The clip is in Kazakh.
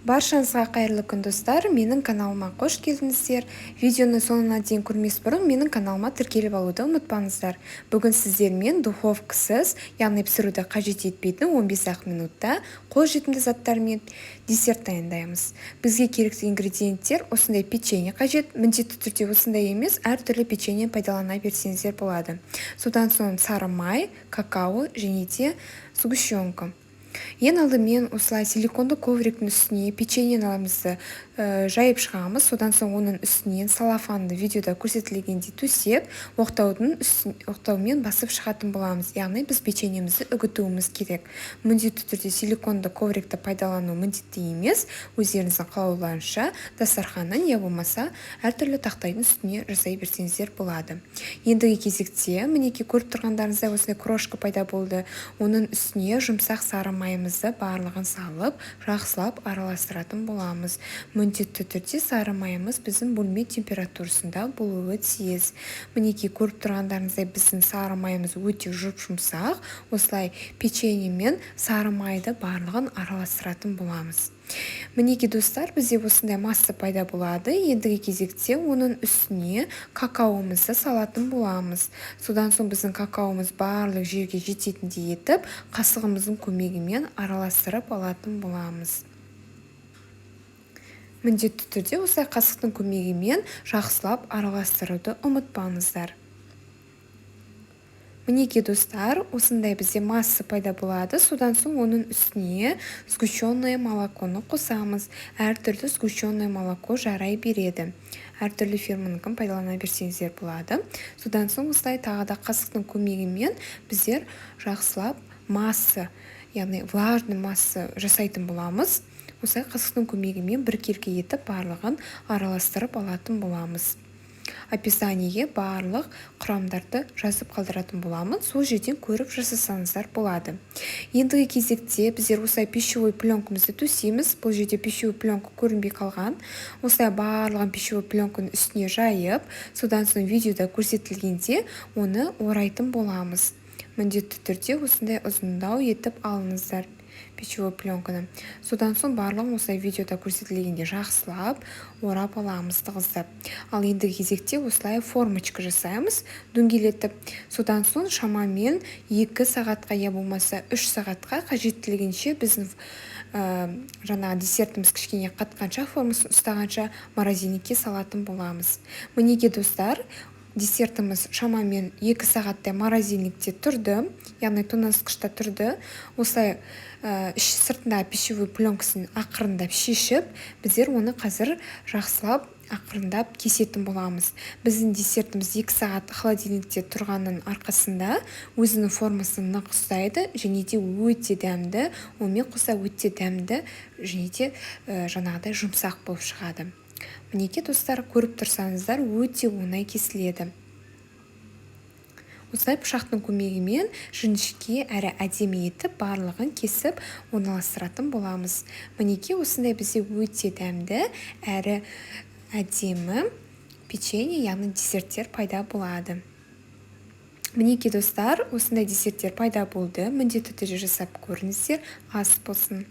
Баршаңызға қайырлы күн, достар! Менің каналыма қош келдіңіздер! Видеоны соңына дейін көрмес бұрын менің каналыма тіркеліп алуды ұмытпаңыздар. Бүгін сіздермен духовкасыз, яғни пісіруді қажет етпейтін, 15-ақ минутта қолжетімді заттармен десерт дайындаймыз. Бізге керекті ингредиенттер: осындай печенье қажет. Міндетті түрде осындай емес, әртүрлі печенье пайдалана берсеңіздер болады. Содан соң сары май, какао және де сгущенка. Ең алдымен осылай силиконды ковриктің үстіне печеньемізді жайып шығамыз. Содан соң оның үстінен целлофанды видеода көрсетілгендей төсеп, оқтаумен басып шығатын боламыз, яғни біз печеньемізді үгітуіміз керек. Міндетті түрде силиконды коврикті пайдалану міндетті емес, өздеріңіздің қалауларынша дастарханның я болмаса әртүрлі тақтайдың үстіне жасай берсеңіздер болады. Ендігі кезекте, мінекей, көріп тұрғандарыңыздай, осындай крошка пайда болды. Оның үстіне жұмсақ сары майымызды барлығын салып, жақсылап араластыратын боламыз. Міндетті түрде сары майымыз біздің бөлме температурасында болуы тиіс. Мінекей, көріп тұрғандарыңыздай, біздің сары майымыз өте жұп-жұмсақ. Осылай печенье мен сары майды барлығын араластыратын боламыз. Мінекей, достар, бізде осындай масса пайда болады. Ендігі кезекте оның үстіне какаомызды салатын боламыз. Содан соң біздің какаомыз барлық жерге жететіндей етіп, қасығымыздың көмегімен араластырып алатын боламыз. Міндетті түрде осылай қасықтың көмегімен жақсылап араластыруды ұмытпаңыздар. Мінекей, достар, осындай бізде масса пайда болады. Содан соң оның үстіне сгущенное молоконы қосамыз. Әртүрлі сгущенное молоко жарай береді, әртүрлі фирманыкін пайдалана берсеңіздер болады. Содан соң осылай тағы да қасықтың көмегімен біздер жақсылап масса, яғни влажный масса жасайтын боламыз. Осылай қасықтың көмегімен біркелкі етіп барлығын араластырып алатын боламыз. Описаниеге барлық құрамдарды жазып қалдыратын боламын, сол жерден көріп жасасаңыздар болады. Ендігі кезекте біздер осылай пищевой пленкамызды төсейміз. Бұл жерде пищевой пленка көрінбей қалған. Осылай барлығын пищевой пленканың үстіне жайып, содан соң видеода көрсетілгенде оны орайтын боламыз. Міндетті түрде осындай ұзындау етіп алыңыздар пищевой пленканы. Содан соң барлығын осылай видеода көрсетілгенде жақсылап орап аламыз, тығыздап. Ал ендігі кезекте осылай формочка жасаймыз дөңгелетіп. Содан соң шамамен 2 сағатқа я болмаса 3 сағатқа, қажеттілігінше, біздің жаңағы десертіміз кішкене қатқанша, формасын ұстағанша морозильникке салатын боламыз. Мінекей, достар, десертіміз шамамен 2 сағаттай морозильникте тұрды, яғни тоңазытқышта тұрды. Осылай іш сыртындағы пищевой пленкасын ақырындап шешіп, біздер оны қазір жақсылап ақырындап кесетін боламыз. Біздің десертіміз 2 сағат холодильникте тұрғанның арқасында өзінің формасын нық ұстайды және де өте дәмді, онымен қоса өте дәмді және де жаңағыдай жұмсақ болып шығады. Мінекей, достар, көріп тұрсаңыздар, өте оңай кесіледі. Осылай пышақтың көмегімен жіңішке әрі әдемі етіп барлығын кесіп орналастыратын боламыз. Мінекей, осындай бізде өте дәмді әрі әдемі печенье, яғни десерттер пайда болады. Мінекей, достар, осындай десерттер пайда болды. Міндетті түрде жасап көріңіздер. Ас болсын!